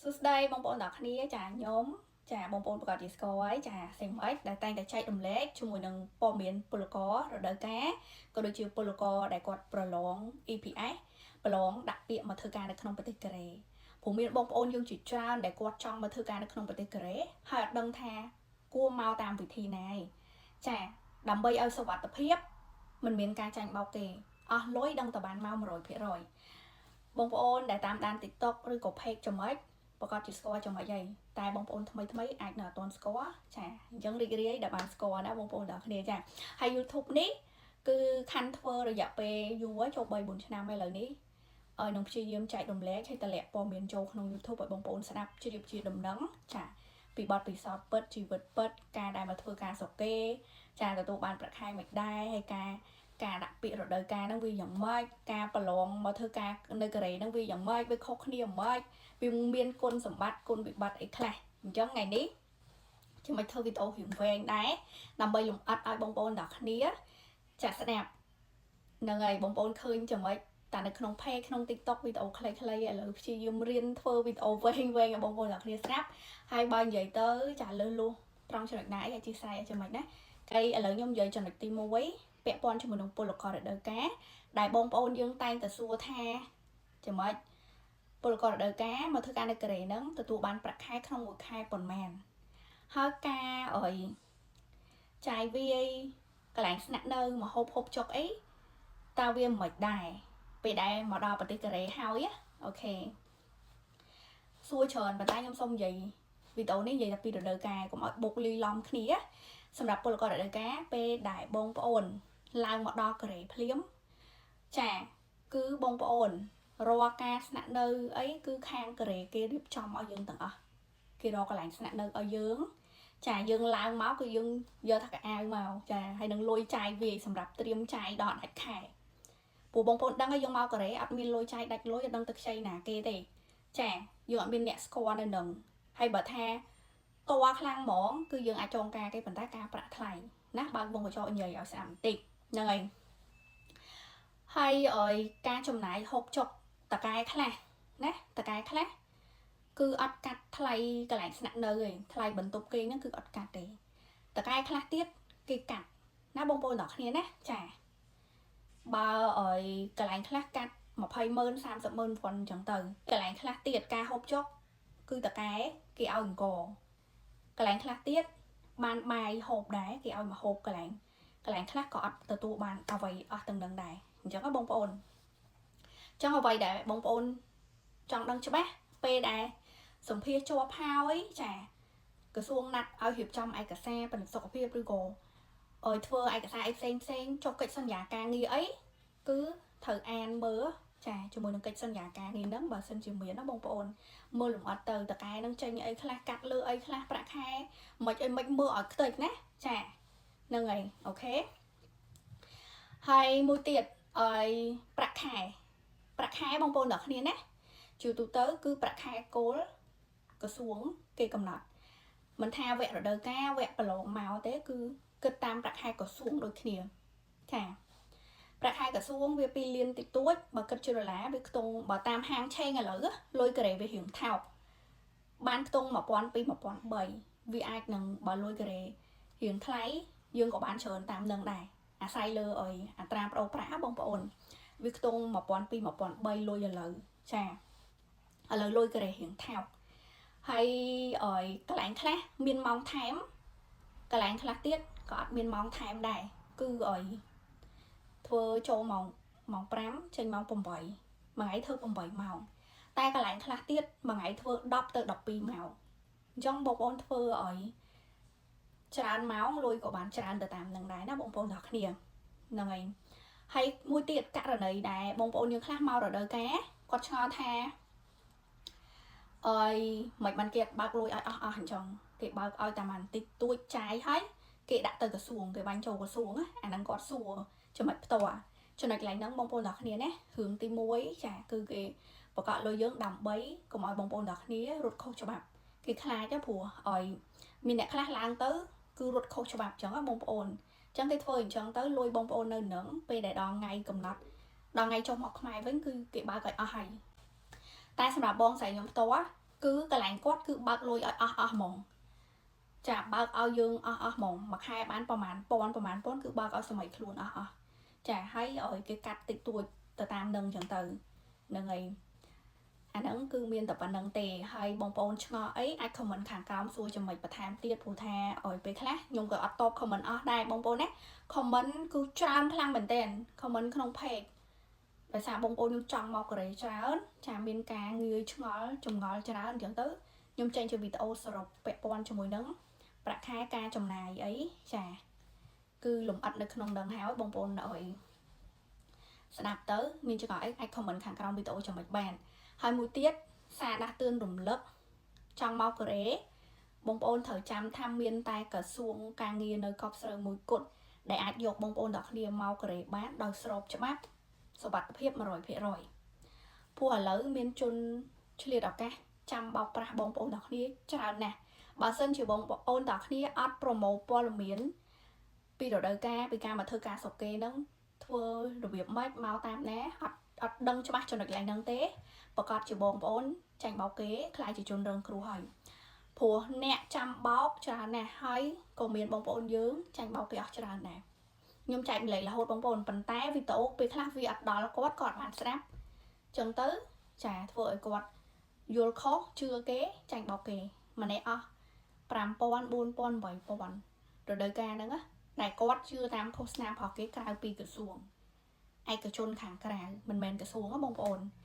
សួស្តីបងប្អូនទាំងគ្នាចាខ្ញុំចាបងប្អូនប្រកាសជាស្គាល់ហើយចាសេម៉ិចដែលតែងតែចែករំលែកជាមួយនឹងព័ត៌មានពលកររដូវកាលក៏ដូចជាពលករដែលគាត់ប្រឡង EPS ប្រឡងដាក់ពាក្យមកធ្វើការនៅក្នុងប្រទេសកូរ៉េព្រោះមានបងប្អូនយើងជាច្រើនដែលគាត់ចង់មកធ្វើការនៅក្នុងប្រទេសកូរ៉េហើយអត់ដឹងថាគួរមកតាមវិធីណាឯងចាដើម្បីឲ្យសុវត្ថិភាពមិនមានការចាញ់បោកគេអស់លុយដឹងតែបានមក100%បងប្អូនដែលតាមដាន TikTok ឬក៏ page ចំណុច ប្រកាសជាស្គាល់ចំណុចហើយតែបងប្អូនថ្មីថ្មីអាចនៅអត់ទាន់ស្គាល់ចាអញ្ចឹងរីករាយដែលបានស្គាល់ណាបងប្អូនទាំងគ្នាចាហើយ YouTube នេះគឺខាន់ធ្វើរយៈពេលយូរហើយចូល3 4ឆ្នាំហើយឥឡូវនេះឲ្យនឹងព្យាយាមចែករំលែកហើយតម្លាក់ព័ត៌មានចូលក្នុង YouTube ឲ្យបងប្អូនស្ដាប់ជ្រាបជាដំណឹងចាពីបទពិសោធន៍ពិតជីវិតពិតការដែលមកធ្វើការស្រុកគេចាទទួលបានប្រាក់ខែមិនដែរហើយការដាក់ពាក្យរដូវកាលហ្នឹងវាយ៉ាងម៉េចការប្រឡងមកធ្វើការនៅកូរ៉េហ្នឹងវាយ៉ាងម៉េចវាខុសគ្នាយ៉ាងម៉េច វាមានគុណសម្បត្តិគុណវិបត្តិអីខ្លះអញ្ចឹងថ្ងៃនេះខ្ញុំមកធ្វើវីដេអូរៀងវែងដែរដើម្បីលម្អិតឲ្យបងប្អូនទាំងគ្នាចាក់ស្ដាប់ហ្នឹងហើយបងប្អូនឃើញចំណុចតែនៅក្នុង page ក្នុង TikTok វីដេអូខ្លីៗឥឡូវព្យាយាមរៀនធ្វើវីដេអូវែងវែងឲ្យបងប្អូនទាំងគ្នាស្ដាប់ហើយបើនិយាយទៅចាលើសលួសត្រង់ចំណុចណាអីអធិស្ឋានឲ្យចំណុចណាហើយឥឡូវខ្ញុំនិយាយចំណុចទី1ពាក់ព័ន្ធជាមួយនឹងពលកររដូវកាលដែលបងប្អូនយើងតែងតែសួរថាចំណុច ពលកររដូវកាលមកធ្វើការនៅកូរ៉េហ្នឹងទទួលបានប្រាក់ខែក្នុងមួយខែប៉ុន្មានហើយការអីចាយវាយកន្លែងស្នាក់នៅមកហូបហូបចុកអីតើវាមិនដែរពេលដែលមកដល់ប្រទេសកូរ៉េហើយ OK សួរច្រើនប៉ុន្តែខ្ញុំសូមនិយាយវីដេអូនេះនិយាយតែពីរដូវកាលកុំឲ្យបុកលីឡំគ្នាសម្រាប់ពលកររដូវកាលពេលដែលបងប្អូនឡើងមកដល់កូរ៉េភ្លាមចាគឺបងប្អូន រាល់ការស្នាក់នៅអីគឺខាងកូរ៉េគេរៀបចំឲ្យយើងទាំងអស់គេរកកន្លែងស្នាក់នៅឲ្យយើងចាយើងឡើងមកគឺយើងយកថាកៅអៅមកចាហើយនឹងលុយចាយវាយសម្រាប់ត្រៀមចាយដល់ដាច់ខែព្រោះបងប្អូនដឹងហើយយើងមកកូរ៉េអត់មានលុយចាយដាច់លុយអត់ដឹងទៅខ្ចីណាគេទេចាយើងអត់មានអ្នកស្គាល់នៅនឹងហើយបើថាតួខ្លាំងហ្មងគឺយើងអាចចងការគេប៉ុន្តែការប្រាក់ថ្លៃណាបើកវងកញ្ចក់និយាយឲ្យស្អាតបន្តិចហ្នឹងហើយហើយឲ្យការចំណាយហូបចុកតកែខ្លះណាតកែខ្លះគឺអត់កាត់ថ្លៃកន្លែងស្នាក់នៅទេថ្លៃបន្ទប់គេហ្នឹងគឺអត់កាត់ទេតកែខ្លះទៀតគេកាត់ណាបងប្អូនទាំងគ្នាណាចាបើឲ្យកន្លែងខ្លះកាត់20ម៉ឺន30ម៉ឺនវ៉ុនអញ្ចឹងទៅកន្លែងខ្លះទៀតការហូបចុកគឺតកែគេឲ្យអង្គកន្លែងខ្លះទៀតបានបាយហូបដែរគេឲ្យមកហូបកន្លែងកន្លែងខ្លះក៏អត់ទទួលបានអ្វីអស់ទាំងនឹងដែរអញ្ចឹងបងប្អូនចង់អ្វីដែលបងប្អូនចង់ដឹងច្បាស់ពេលដែលសម្ភារជាប់ហើយចាក្រសួងណាត់ឲ្យរៀបចំឯកសារពិនិត្យសុខភាពឬក៏ឲ្យធ្វើឯកសារអីផ្សេងផ្សេងចុះកិច្ចសន្យាការងារអីគឺត្រូវអានមើលចាជាមួយនឹងកិច្ចសន្យាការងារហ្នឹងបើសិនជាមានណាបងប្អូនមើលលម្អិតទៅតកែនឹងចេញអីខ្លះកាត់លើអីខ្លះប្រាក់ខែមិនអីមិនមើលឲ្យខ្ទេចណាចាហ្នឹងហើយ OK ហើយមួយទៀតឲ្យប្រាក់ខែប្រាក់ខែបងប្អូនទាំងគ្នាណាជាទូទៅគឺប្រាក់ខែគោលក្រសួងគេកំណត់មិនថាវគ្គរដូវកាលវគ្គប្រឡងមកទេគឺគិតតាមប្រាក់ខែក្រសួងដូចគ្នាចាប្រាក់ខែក្រសួងវា2លានតិចតួចបើគិតជាដុល្លារវាខ្ទង់បើតាមហាងឆេងឥឡូវលុយកូរ៉េវារៀងថោកបានខ្ទង់1200 1300វាអាចនឹងបើលុយកូរ៉េរៀងថ្លៃយើងក៏បានច្រើនតាមនឹងដែរអាស្រ័យលើអីអត្រាប្តូរប្រាក់បងប្អូនវាខ្ទង់1200 1300លុយឥឡូវចាឥឡូវលុយកូរ៉េរៀងថោកហើយឲ្យកន្លែងខ្លះមានម៉ោងថែមកន្លែងខ្លះទៀតក៏អត់មានម៉ោងថែមដែរគឺឲ្យធ្វើចូលម៉ោង5ចេញម៉ោង8មួយថ្ងៃធ្វើ8ម៉ោងតែកន្លែងខ្លះទៀតមួយថ្ងៃធ្វើ10ទៅ12ម៉ោងអញ្ចឹងបងប្អូនធ្វើឲ្យច្រើនម៉ោងលុយក៏បានច្រើនទៅតាមនឹងដែរណាបងប្អូនទាំងគ្នាហ្នឹងហើយហើយមួយទៀតករណីដែលបងប្អូនយើងខ្លះមករដូវកាលគាត់ឆ្ងល់ថាអើយមិនបានគេបើកលុយឲ្យអស់អស់អញ្ចឹងគេបើកឲ្យតែបន្តិចតួចចាយហើយគេដាក់ទៅក្រសួងគេបាញ់ចូលក្រសួងអាហ្នឹងគាត់សួរចំណុចផ្ទាល់ចំណុចកន្លែងហ្នឹងបងប្អូនទាំងគ្នាណារឿងទី1ចាគឺគេប្រកាសលុយយើងដើម្បីកុំឲ្យបងប្អូនទាំងគ្នារត់ខុសច្បាប់គេខ្លាចព្រោះឲ្យមានអ្នកខ្លះឡើងទៅគឺរត់ខុសច្បាប់អញ្ចឹងបងប្អូនអញ្ចឹងគេធ្វើអញ្ចឹងទៅលុយបងប្អូននៅនឹងពេលដែលដល់ថ្ងៃកំណត់ដល់ថ្ងៃចុះមកខ្មែរវិញគឺគេបើកឲ្យអស់ហើយតែសម្រាប់បងស្រីខ្ញុំផ្ទាល់ គឺកន្លែងគាត់គឺបើកលុយឲ្យអស់អស់ហ្មងចាបើកឲ្យយើងអស់អស់ហ្មងមួយខែបានប្រហែលពាន់ប្រហែលពាន់គឺបើកឲ្យសម័យខ្លួនអស់អស់ចាហើយឲ្យគេកាត់តិចតួចទៅតាមនឹងចឹងទៅហ្នឹងហើយអាហ្នឹងគឺមានតែប៉ុណ្្នឹងទេហើយបងប្អូនឆ្ងល់អីអាច comment ខាងក្រោមសួរចំណុចបន្ថែមទៀតព្រោះថាឲ្យពេលខ្លះខ្ញុំក៏អត់តប comment អស់ដែរបងប្អូនណា comment គឺច្រើនខ្លាំងមែនទែន comment ក្នុង page ដោយសារបងប្អូនខ្ញុំចង់មកកូរ៉េច្រើនចាមានការងាយឆ្ងល់ចម្ងល់ច្រើនអញ្ចឹងទៅខ្ញុំចេញជាវីដេអូសរុបពាក់ព័ន្ធជាមួយនឹងប្រាក់ខែការចំណាយអីចាគឺលំអិតនៅក្នុងនឹងហើយបងប្អូនឲ្យស្ដាប់ទៅមានចម្ងល់អីអាច comment ខាងក្រោមវីដេអូចំណុចបានហើយមួយទៀតសារដាស់តឿនរំលឹកចង់មកកូរ៉េបងប្អូនត្រូវចាំថាមានតែក្រសួងការងារនៅកប់ស្រូវមួយគត់ដែលអាចយកបងប្អូនទាំងគ្នាមកកូរ៉េបានដោយស្របច្បាប់សុវត្ថិភាព100%ព្រោះឥឡូវមានជនឆ្លៀតឱកាសចាំបោកប្រាស់បងប្អូនទាំងគ្នាច្រើនណាស់បើសិនជាបងប្អូនទាំងគ្នាអត់ប្រមូលព័ត៌មានពីរដូវកាលពីការមកធ្វើការស្រុកគេហ្នឹងធ្វើរបៀបម៉េចមកតាមណាអត់អត់ដឹងច្បាស់ចំណុចកន្លែងហ្នឹងទេប្រកាសជាបងប្អូនចាញ់បោកគេខ្លាចជាជនរងគ្រោះហើយព្រោះអ្នកចាំបោកច្រើនណាស់ហើយក៏មានបងប្អូនយើងចាញ់បោកគេអស់ច្រើនដែរខ្ញុំចែកម្លែករហូតបងប្អូនប៉ុន្តែវីដេអូពេលខ្លះវាអត់ដល់គាត់គាត់បានស្ដាប់ចឹងទៅចាធ្វើឲ្យគាត់យល់ខុសជឿគេចាញ់បោកគេម្នាក់អស់5000 4000 8000រដូវកាលហ្នឹងណាដែលគាត់ជឿតាមឃោសនារបស់គេក្រៅពីក្រសួងឯកជនខាងក្រៅមិនមែនក្រសួងណាបងប្អូន។